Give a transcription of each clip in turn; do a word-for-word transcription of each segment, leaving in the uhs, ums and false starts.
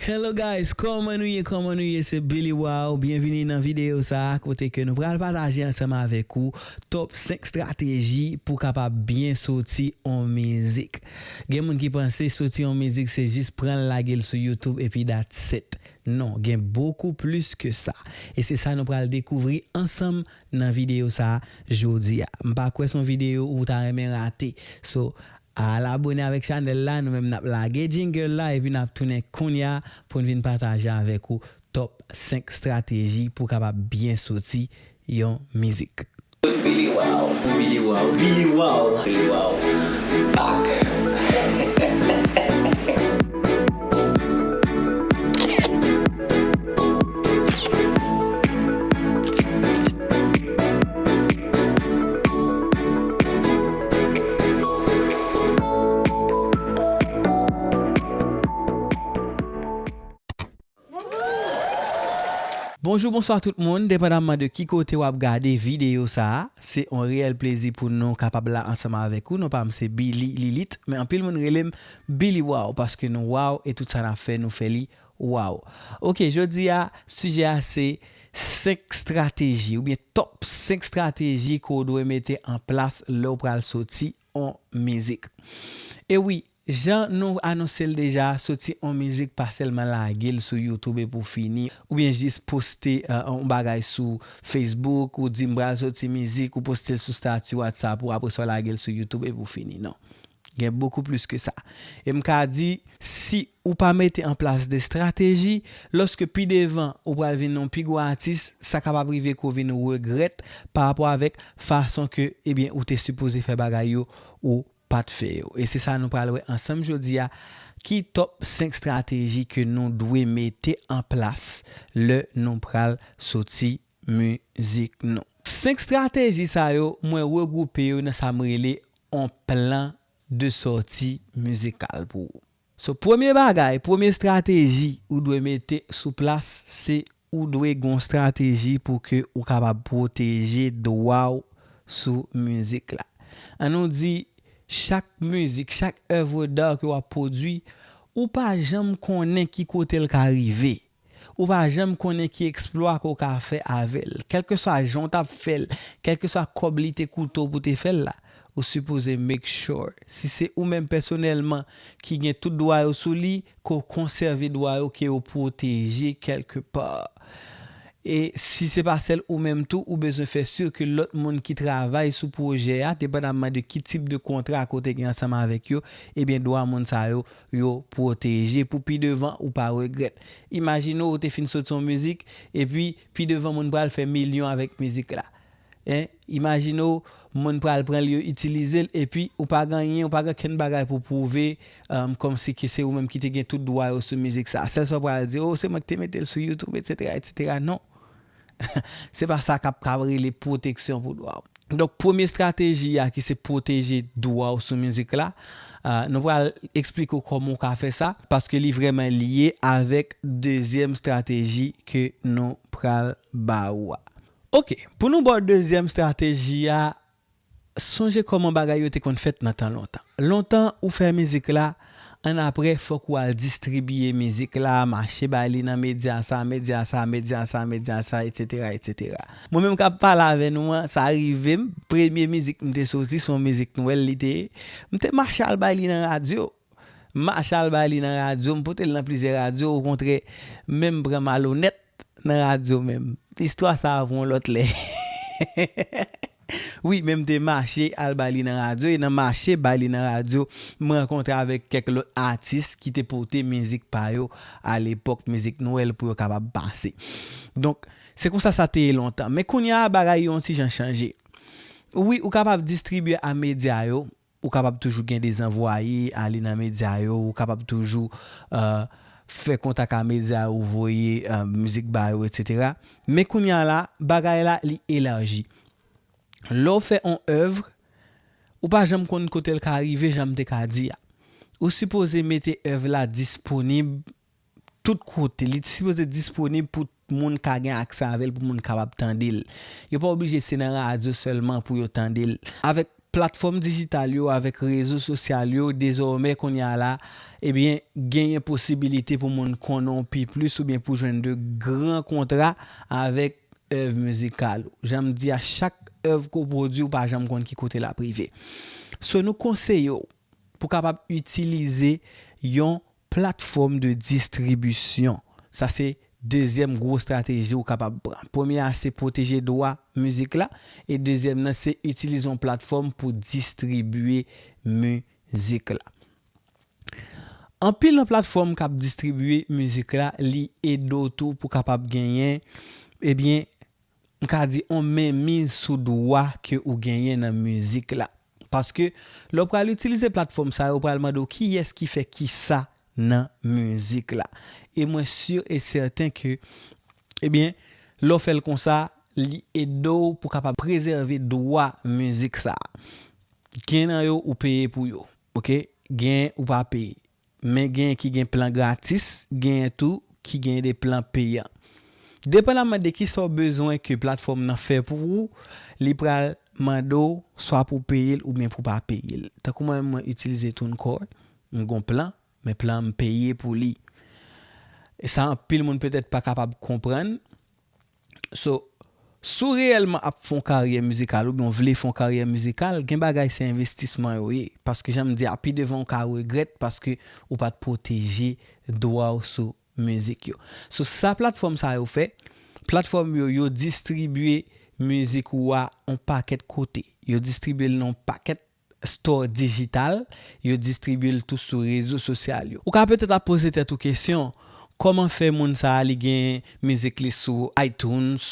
Hello guys, kòman nou ye, kòman nou ye? Se Billy Wow, byenvini nan videyo sa a, kote ke nou pral pataje ansanm avèk ou top senk estrateji pou kapab byen soti on mizik. Gen moun ki panse soti on mizik se jis pran l lage l sou YouTube epi that's it. Non, gen bokou plis ke sa. E se sa nou pral dekouvri ansanm nan videyo sa a jodi a. M pa kwè se on videyo ou ta renmen rate. So, al abone avèk chanèl la, nou menm n ap lage jingle la epi n ap tounen kounye a pou n vin pataje avèk ou top senk estrateji pou w kapab byen soti yon mizik. Billy Wow. Billy Wow. Billy Wow. Billy Wow. Back. Bonjou, bonswa tout moun, depandamman de ki kote w ap gade videyo sa a, se yon reyèl plezi pou nou kapab la ansanm avèk ou. Non pa m se Billy Lilite, men anpil moun rele m Billy Wow, paske nou wow e tout sa n ap fè, nou fè li wow. Oke, jodi a, sijè a se senk estrateji oubyen top senk estrateji ke w dwe mete an plas lè w pral soti on mizik. E wi, jan nou anonse l deja, soti on mizik pa sèlman lage l sou YouTube epi w fini, oubyen jis poste, eh, on bagay sou Facebook, ou di m pral soti mizik, ou poste l sou stati WhatsApp ou, apre sa w lage l sou YouTube epi w fini. Non. Gen bokou plis ke sa. E m ka di, si ou pa mete an plas de estrateji, lòske pi devan ou pral vin yon pi gwo atis, sa kapab rive ke w vin regrèt pa rapò avèk fason ke, ebyen, ou te sipoze fè bagay yo, ou pa t fè yo. E se sa nou pral wè ansanm jodi a, ki top senk estrateji ke nou dwe mete an plas lè nou pral soti mizik nou. Senk estrateji sa yo, mwen regwoupe yo nan sa m rele on plan de sòti mizikal pou ou. So, premye bagay, premye estrateji ou dwe mete sou plas, se ou dwe gon estrateji pou ke ou kapab pwoteje dwa w sou mizik la. Ann nou di, chak mizik, chak œuvre d'art ke w ap pwodui, ou pa janm konnen ki kote l ka rive. Ou pa janm konnen ki eksplwa ke w ka fè avè l. Kèlkeswa jan w t ap fè l, kèlkeswa kòb li te koute w pou te fè l la, ou sipoze make sure, si se ou menm pèsonèlman ki gen tout dwa yo sou li, ke w konsève dwa yo, ke yo pwoteje kèlkepa. E si se pa sèl ou menm tou, ou bezwen fè si ke lòt moun ki travay sou pwojè a, depandamman de ki tip de kontra ke w te gen ansanm avèk yo, ebyen, dwa moun sa yo, yo pwoteje pou pi devan ou pa regrèt. Imajine w, ou te fin soti yon mizik, epi pi devan moun pral fè milyon avèk mizik la. Hein? Imajine w, moun pral pran l, yo itilize l, epi ou pa gen anyen, ou pa gen kenn bagay pou pwouve, um, kòmsi ke se ou menm ki te gen tout dwa yo sou mizik sa. Sèl sa w pral di, "Oh, se mwen ki te mete l sou YouTube, etsetera, etsetera." Non. Se pa sa k ap, k ap rele pwoteksyon pou dwa w. Donk, premye estrateji a ki se pwoteje dwa w sou mizik la, ah, nou pral eksplike w kòman w ka fè sa, paske li vrèman lye avèk dezyèm estrateji ke nou pral ba ou a. Oke, pou nou ba w dezyèm estrateji a, sonje kòman bagay yo te konn fèt nan tan lontan. Lontan, ou fè mizik la, annapre, fòk ou al distribiye mizik la, mache bay li nan medya sa, medya sa, medya sa, medya sa, etsetera, etsetera. Mwen menm k ap pale avè nou an, sa rive m, premye mizik m te soti, se yon mizik Nwèl li te ye. M te mache al bay li nan radyo. M mache al bay li nan radyo, m pote l nan plizyè radyo, okontrè, menm pran malonèt nan radyo menm. Istwa sa a pou yon lòt lè. Wi, men m te mache al bay li nan radyo, e nan mache bay li nan radyo, m rankontre avèk kèk lòt atis ki te pote mizik pa yo alepòk, mizik Nwèl pou yo kapab pase. Donk, se konsa sa te ye lontan. Men kounye a, bagay yo yon ti jan chanje. Wi, ou kapab distribye a medya yo, ou kapab toujou gen de zanvwaye, ale nan medya yo, ou kapab toujou, eh, fè kontak a medya yo, ou voye, eh, mizik ba yo, etsetera. Men kounye a la, bagay la, li elaji. Lè w fè on èv, ou pa janm konn kote l ka rive, jan m te ka di a. Ou sipoze mete èv la disponib tout kote. Li sipoze disponib pou moun ka gen aksè avè l, pou moun kapab tande l. Yo pa oblije se nan radyo sèlman pou yo tande l. Avèk platfòm dijital yo, avèk rezo sosyal yo, dezòmè, kounye a la, ebyen, genyen posibilite pou moun konnen w pi plis oubyen pou jwenn de gran kontra avèk èv mizikal ou. Jan m di a, chak èv ke w pwodui, ou pa janm konn ki kote l ap rive. So, nou konseye w pou kapab itilize yon platfòm de distribisyon. Sa se dezyèm gwo estrateji ou kapab pran. Premye a se pwoteje dwa mizik la, e dezyèm nan se itilize yon platfòm pou distribye mizik la. Anpil nan platfòm k ap distribye mizik la, li ede w tou pou kapab genyen, ebyen, m ka di, yon menmiz sou dwa ke ou genyen nan mizik la. Paske, lè w pral itilize platfòm sa yo, ou pral mande w kiyès ki fè kisa nan mizik la. E mwen si e sèten ke, ebyen, lè w fè l konsa, li ede w pou kapab prezève dwa mizik sa a. Gen nan yo ou peye pou yo, oke? Gen ou pa peye. Men gen ki gen plan gratis, gen tou ki gen de plan peyan. Depandamman de kisa w bezwen ke platfòm nan fè pou ou, li pral mande w swa pou w peye l oubyen pou w pa peye l. Tankou mwen menm, mwen itilize TuneCore, m gon plan, men plan an m peye pou li. E sa anpil moun petèt pa kapab konprann. So, si w reyèlman ap fè yon karyè mizikal oubyen w vle fè yon karyè mizikal, gen bagay se envestisman yo ye. Paske jan m di a, pi devan ou ka regrèt paske ou pa t pwoteje dwa w sou mizik yo. So, sa platfòm sa yo fè, platfòm yo, yo distribye mizik ou a yon pakèt kote. Yo distribye l nan yon pakèt store dijital, yo distribye l tou sou rezo sosyal yo. Ou ka petèt ap poze tèt ou kesyon, kòman fè moun sa a li gen mizik li sou iTunes,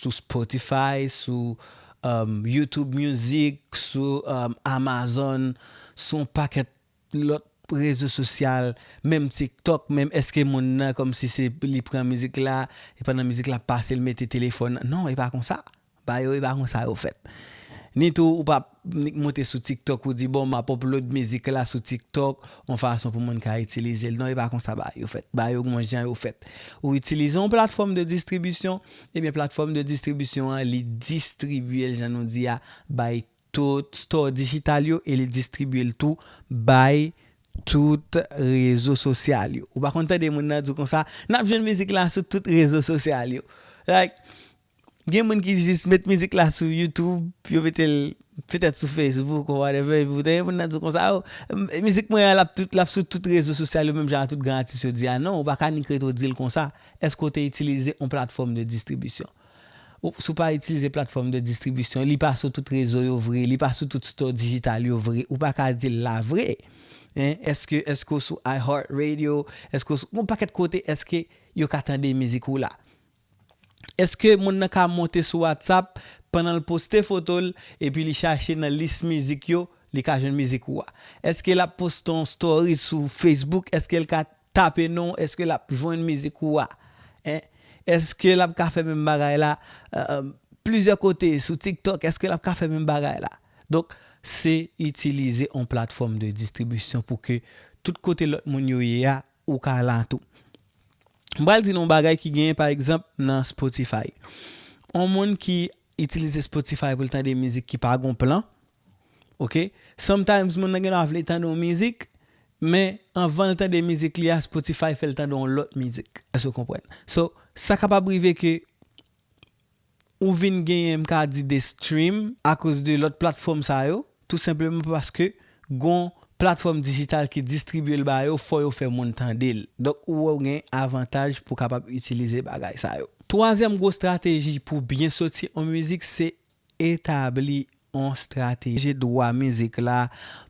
sou Spotify, sou um, YouTube Music, sou um, Amazon, sou yon pakèt lòt rezo sosyal, menm TikTok, menm èske moun nan kòmsi se li pran mizik la, e pandan mizik la pase, l mete telefòn nan? Non, e pa konsa. Bagay yo, e pa konsa yo fèt. Ni tou, ou p ap nik monte sou TikTok, ou di, "Bon, m ap upload mizik la sou TikTok, yon fason pou moun ka itilize l." Non, e pa konsa bagay yo fèt. Bagay yo gon jan yo fèt. Ou itilize yon platfòm de distribisyon, ebyen, platfòm de distribisyon an, li distribye l, jan nou di a, bay tout store dijital yo, e li distribye l tou bay tout rezo sosyal yo. Ou pa konn tande moun nan di w konsa, "N ap jwenn mizik la sou tout rezo sosyal yo." Like, gen moun ki jis met mizik la sou YouTube, yo mete l petèt sou Facebook ou whatever, epi ou tande moun nan di w konsa, "Oh, m- mizik mwen an, l ap tout, l ap sou tout rezo sosyal yo, menm jan a tout gran atis yo di a." Non, ou pa ka nik rete w di l konsa. Èske w te itilize yon platfòm de distribisyon? Ou, si w pa itilize platfòm de distribisyon, li pa sou tout rezo yo vre, li pa sou tout store dijital yo vre, ou pa ka di l la vre. Hein? Èske, èske w sou iHeartRadio? Èske w sou yon pakèt kote, èske yo ka tande mizik ou la? Èske moun nan ka monte sou WhatsApp pandan l poste foto l, epi li chache nan lis mizik yo, li ka jwenn mizik ou a? Èske l ap poste yon story sou Facebook? Èske l ka tape non w? Èske l ap jwenn mizik ou a? Hein? Èske l ap ka fè menm bagay la, euh, plizyè kote sou TikTok? Èske l ap ka fè menm bagay la? Donk, se itilize yon platfòm de distribisyon pou ke tout kote lòt moun yo ye a, ou ka la tou. M pral di nou yon bagay ki genyen, pa egzanp, nan Spotify. Yon moun ki itilize Spotify pou l tande mizik ki pa gon plan, oke? Sometimes, moun nan gen dwa vle tande yon mizik, men anvan l tande mizik li a, Spotify fè l tande yon lòt mizik. Èske w konprann? So, sa kapab rive ke ou vin genyen, m ka di, de stream akoz de lòt platfòm sa yo, tou senpleman paske gon platfòm dijital ki distribye l ba yo, fò yo fè moun tande l. Donk, ou wè, ou gen avantaj pou kapab itilize bagay sa yo. Twazyèm gwo estrateji pou byen soti yon mizik, se etabli yon estrateji dwa mizik la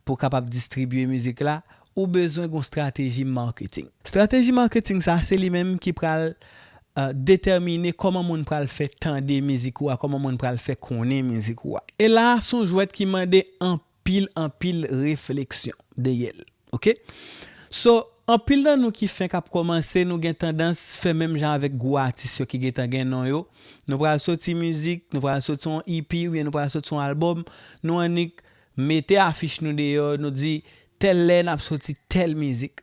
pou kapab distribye mizik la, ou bezwen gon estrateji marketing. Estrateji marketing sa, se li menm ki pral, euh, detèmine kòman moun pral fè tande mizik ou a, kòman moun pral fè konnen mizik ou a. E la a, se yon jwèt ki mande anpil, anpil refleksyon dèyè l. Oke? So, anpil nan nou ki fenk ap kòmanse, nou gen tandans fè menm jan avèk gwo atis yo ki gentan gen non yo. Nou pral soti mizik, nou pral soti yon E P oubyen nou pral soti yon albòm, nou annik mete afich nou deyò, nou di, "Tèl lè n ap soti tèl mizik."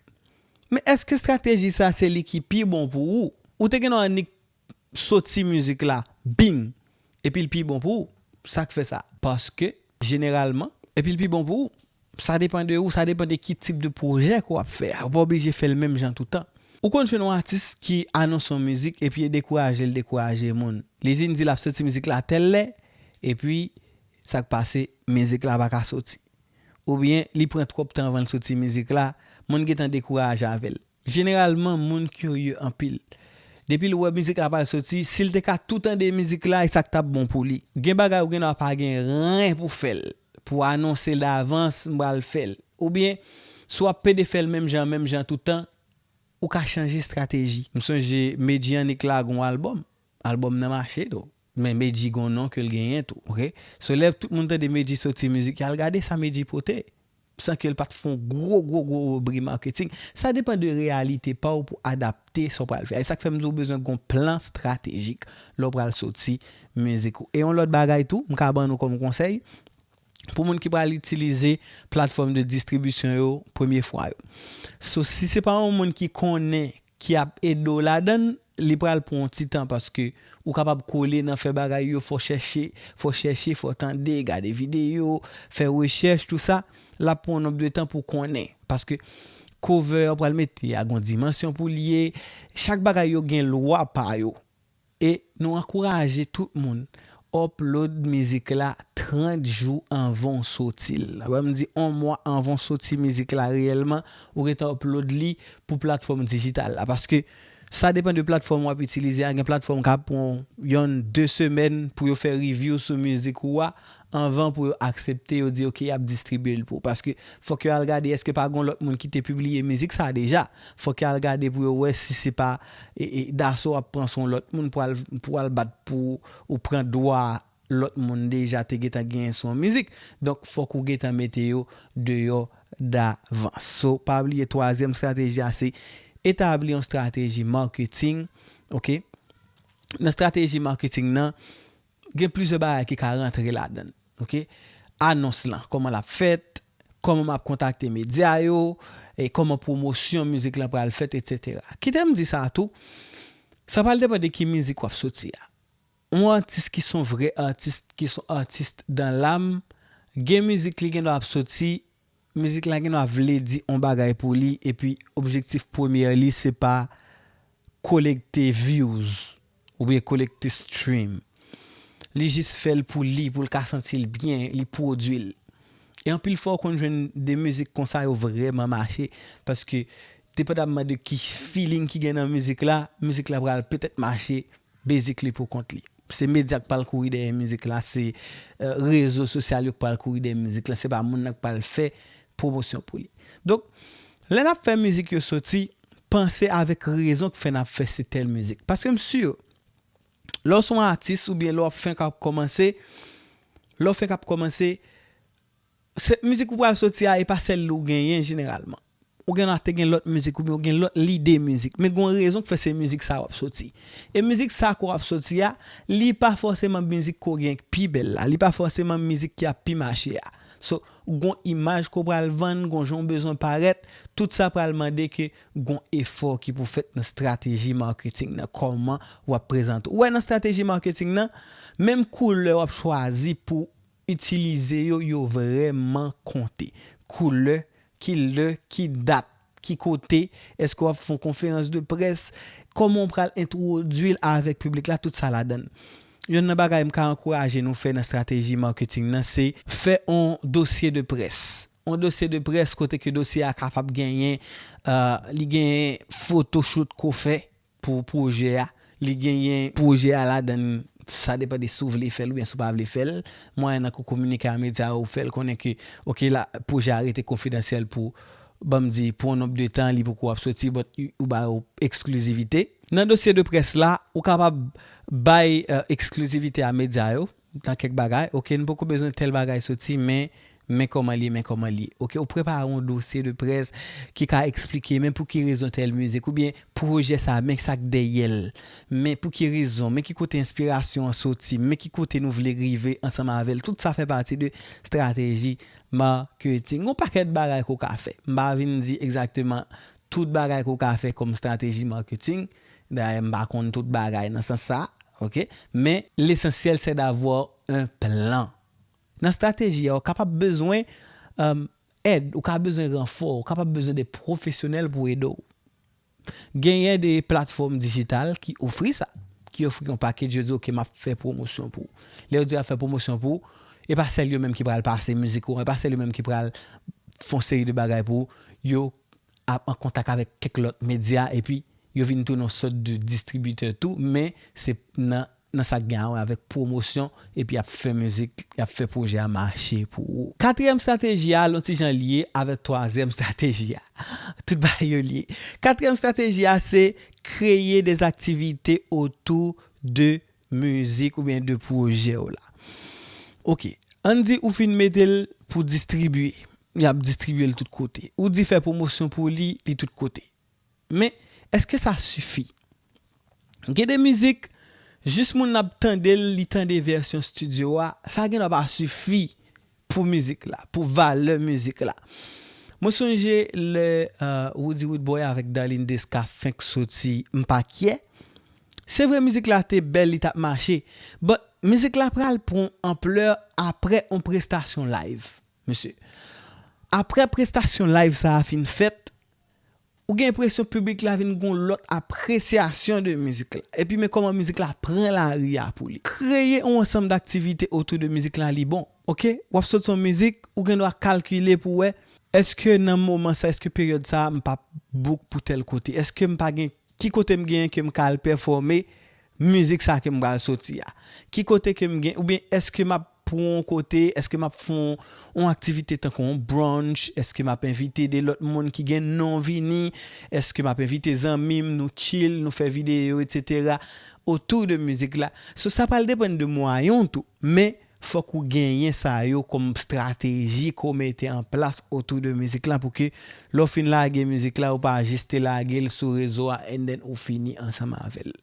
Men èske estrateji sa se li ki pi bon pou ou? Ou te gen dwa annik soti mizik la, bing, epi l pi bon pou ou. Sa k fè sa? Paske, jeneralman, epi l pi bon pou ou. Sa depann de ou, sa depann de ki tip de pwojè ke w ap fè a. Ou pa oblije fè l menm jan toutan. Ou konn jwenn yon atis ki anonse yon mizik epi e dekouraje l dekouraje moun. Li vin di l ap soti mizik la tèl lè, epi sa k pase, mizik la pa ka soti. Oubyen li pran twòp tan anvan l soti mizik la, moun gentan dekouraje avè l. Jeneralman, moun kirye anpil. Depi l wè mizik la pral soti, si l te ka tou tande mizik la, e sa k t ap bon pou li. Gen bagay ou gen dwa pa gen ren pou fè l, pou anonse l davans, m pral fè l. Oubyen, si w ap pede fè l menm jan, menm jan toutan, ou ka chanje estrateji. M sonje Medjy annik lage yon albòm. Albòm nan mache tou. Men Medjy gon non ke l genyen tou, oke? So, lè tout moun tande Medjy soti mizik, y al gade sa Medjy pote. San ke l pa t fè yon gwo, gwo, gwo bri maketing. Sa depann de reyalite pa w pou adapte sa w pral fè. E sa k fè m di w bezwen gon plan estratejik lè w pral soti mizik ou. E yon lòt bagay tou, m ka ban nou kòm konsèy, pou moun ki pral itilize platfòm de distribisyon yo premye fwa yo. So, si se pa yon moun ki konnen ki ap ede w ladan l, li pral pran yon ti tan paske ou kapab kole nan fè bagay yo, fò chèche, fò chèche, fò tande, gade videyo, fè rechèch, tou sa, l ap pran yon nonb de tan pou konnen. Paske cover ou pral mete a gon dimansyon pou l ye, chak bagay yo gen lwa pa yo. E nou ankouraje tout moun upload mizik la trant jou anvan w soti l. Lè m di yon mwa anvan w soti mizik la reyèlman, ou gentan upload li pou platfòm dijital la. Paske sa depann de platfòm w ap itilize a. Gen platfòm k ap pran yonn, de semèn pou yo fè review sou mizik ou a, anvan pou yo aksepte, yo di, "Oke, y ap distribye l pou ou." Paske fòk yo al gade èske pa gon lòt moun ki te pibliye mizik sa a deja. Fòk yo al gade pou yo wè si se pa, e, e, daso w ap pran sou yon lòt moun pou al, pou al bat pou ou pran dwa lòt moun deja te gentan genyen sou yon mizik. Donk, fòk ou gentan mete yo deyò davans. So, pa bliye, twazyèm estrateji a, se etabli yon estrateji marketing, oke? Nan estrateji marketing nan, gen plizyè bagay ki ka rantre ladan l, oke? Anons lan, kòman l ap fèt, kòman m ap kontakte medya yo, e kòman pwomosyon mizik lan pral fèt, etsetera. Kite m di sa tou, sa pral depann de ki mizik w ap soti a. Yon atis ki se yon vrè atis, ki se yon atis dans l'âme, gen mizik li gen dwa ap soti, mizik la gen dwa vle di yon bagay pou li, epi objektif premye li se pa kolekte views oubyen kolekte stream. Li jis fè l pou li, pou l ka santi l byen, li pwodui l. E anpil fwa, ou konn jwenn de mizik konsa yo vrèman mache, paske depandamman de ki feeling ki gen nan mizik la, mizik la pral petèt mache basically pou kont li. Se medya k pral kouri dèyè mizik la, se, euh, rezo sosyal yo k pral kouri dèyè mizik la, se pa moun nan k pral fè pwomosyon pou li. Donk, lè n ap fè mizik yo soti, panse avèk rezon k fè n ap fè se tèl mizik. Paske m si, lè w se yon atis oubyen lè w ap fenk ap kòmanse, lè w fenk ap kòmanse, se mizik ou pral soti a, e pa sèl li w genyen jeneralman. Ou gen dwa te gen lòt mizik oubyen ou gen lòt lide mizik. Men gen yon rezon k fè se mizik sa w ap soti. E mizik sa ke w ap soti a, li pa fòseman mizik ke w gen k pi bèl la. Li pa fòseman mizik ki ap pi mache a. So, gon imaj ke w pral vann, gon jan w bezwen parèt, tout sa pral mande ke gon efò ki pou fèt nan estrateji marketing nan, kòman w ap prezante w. Ou wè nan estrateji marketing nan, menm koulè w ap chwazi pou itilize yo, yo vrèman konte. Koulè, ki lè, ki dat, ki kote, èske w ap fè yon konferans de près, kòman w pral entwodui l avèk piblik la, tout sa ladan l. Yonn nan bagay m ka ankouraje nou fè nan estrateji marketing nan, se fè yon dosye de près. Yon dosye de près kote ke dosye a kapab genyen, euh, li genyen photoshoot ke w fè pou pwojè a. Li genyen pwojè a ladan l, sa depann de si w vle fè l oubyen si w pa vle fè l. Mwayen nan ke w kominike a medya yo, ou fè l konnen ke, oke, la, pwojè a rete konfidansyèl pou, ban m di, pou yon nonb de tan, li poko ap soti, but ou ba yo eksklizivite. Nan dosye de près la, ou kapab bay, euh, eksklizivite a medya yo nan kèk bagay. Oke, n poko bezwen tèl bagay soti, men, men kòman li ye, men kòman li ye. Oke, ou prepare yon dosye de près ki ka eksplike, men pou ki rezon tèl mizik, oubyen pwojè sa, men sa k dèyè l, men pou ki rezon, men ki kote enspirasyon an soti, men ki kote nou vle rive ansanm avè l. Tout sa fè pati de estrateji marketing. Yon pakèt bagay ke w ka fè. M pa vin di egzakteman tout bagay ke w ka fè kòm estrateji marketing. Dayè, m pa konn tout bagay nan sans sa, oke? Men, lesansyèl, c'est d'avoir un plan. Nan estrateji a, ou kapab bezwen, um, èd, ou ka bezwen ranfò, ou kapab bezwen de pwofesyonèl pou ede w. Genyen de platfòm dijital ki ofri sa, ki ofri yon package, yo di, "Ok, m ap fè pwomosyon pou ou." Lè yo di y ap fè pwomosyon pou ou, e pa sèl yo menm ki pral pase mizik ou an, e pa sèl yo menm ki pral fè yon seri de bagay pou ou, yo ap an kontak avèk kèk lòt medya, epi yo vin tounen yon sòt de distribitè tou, men se nan, nan sa k gen a wè avèk pwomosyon, epi y ap fè mizik, y ap fè pwojè a mache pou ou. Katriyèm estrateji a, l on ti jan lye avèk twazyèm estrateji a. Tout bagay yo lye. Katriyèm estrateji a, se kreye de aktivite otou de mizik oubyen de pwojè w la. Ok, ann di ou fin mete l pou distribye. Y ap distribye l tout kote. Ou di fè pwomosyon pou li, li tout kote. Men, èske sa sifi? Gen de mizik, jis moun ap tande l, li tande vèsyon estidyo a, sa gendwa pa sifi pou mizik la, pou valè mizik la. Mwen sonje lè, euh, Roody Roodboy avèk Darline Desca fenk soti M Pa Kyè. Se vre mizik la te bèl, li t ap mache. But mizik la pral pran anplè apre yon prestasyon live, mesye. Apre prestasyon live sa a fin fèt, ou gen enpresyon piblik la vin gon lòt apresyasyon de mizik la. Epi men kòman mizik la pran lari a pou li. Kreye yon ansanm daktivite otou de mizik la, li bon. Ok? W ap sot son mizik, ou gen dwa kalkile pou wè, èske nan moman sa, èske peryòd sa, m p ap book pou tèl kote? Èske m pa gen, ki kote m genyen ke m ka al pèfòme mizik sa ke m pral soti a? Ki kote ke m gen, oubyen èske m ap pran yon kote, èske m ap fè yon, yon aktivite tankou yon brunch, èske m ap envite de lòt moun ki gen non vini, èske m ap envite zanmi m, nou chill, nou fè videyo, etsetera, otou de mizik la. So, sa pral depann de mwayen w tou, men fòk ou genyen sa yo kòm estrateji ke w mete an plas otou de mizik la pou ke lè w fin lage mizik la, ou pa jis te lage l sou rezo a and then ou fini ansanm avè l.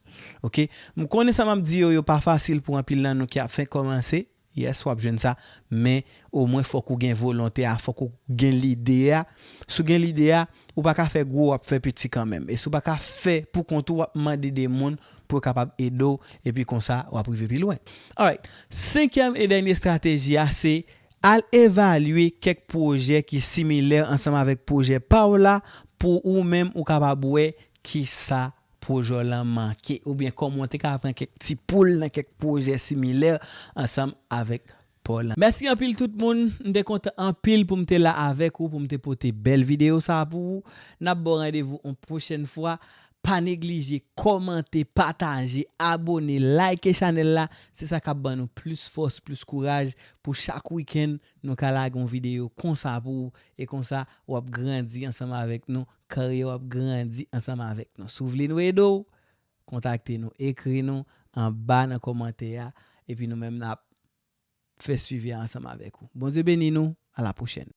Ok? M konnen sa m ap di yo, yo pa fasil pou anpil nan nou ki ap fenk kòmanse. Yes, w ap jwenn sa, men omwen fòk ou gen volonte a, fòk ou gen lide a. Si w gen lide a, ou pa ka fè gwo, w ap fè piti kanmenm. E si w pa ka fè pou kont ou, w ap mande de moun pou yo kapab ede w, epi konsa, w ap rive pi lwen. Alright, senkyèm e dènye estrateji a, se al evalye kèk pwojè ki similè ansanm avèk pwojè pa w la, pou ou menm ou kapab wè kisa pwojè w lan manke, oubyen kòman w te ka pran kèk ti poul nan kèk pwojè similè ansanm avèk pa w lan. Mèsi anpil tout moun, m te kontan anpil pou m te la avèk ou, pou m te pote bèl videyo sa a pou ou. N ap ba w randevou yon pwochèn fwa. Pa neglije kòmante, pataje, abone, like chanèl la. Se sa k ap ban nou plis fòs, plis kouraj pou chak wikenn nou ka lage yon videyo konsa pou ou. E konsa, w ap grandi ansanm avèk nou, karyè w ap grandi ansanm avèk nou. Si w vle nou ede w, kontakte nou, ekri nou anba nan kòmantè a, epi nou menm n ap fè swivi a ansanm avèk ou. Bondye beni nou, a la pwochèn.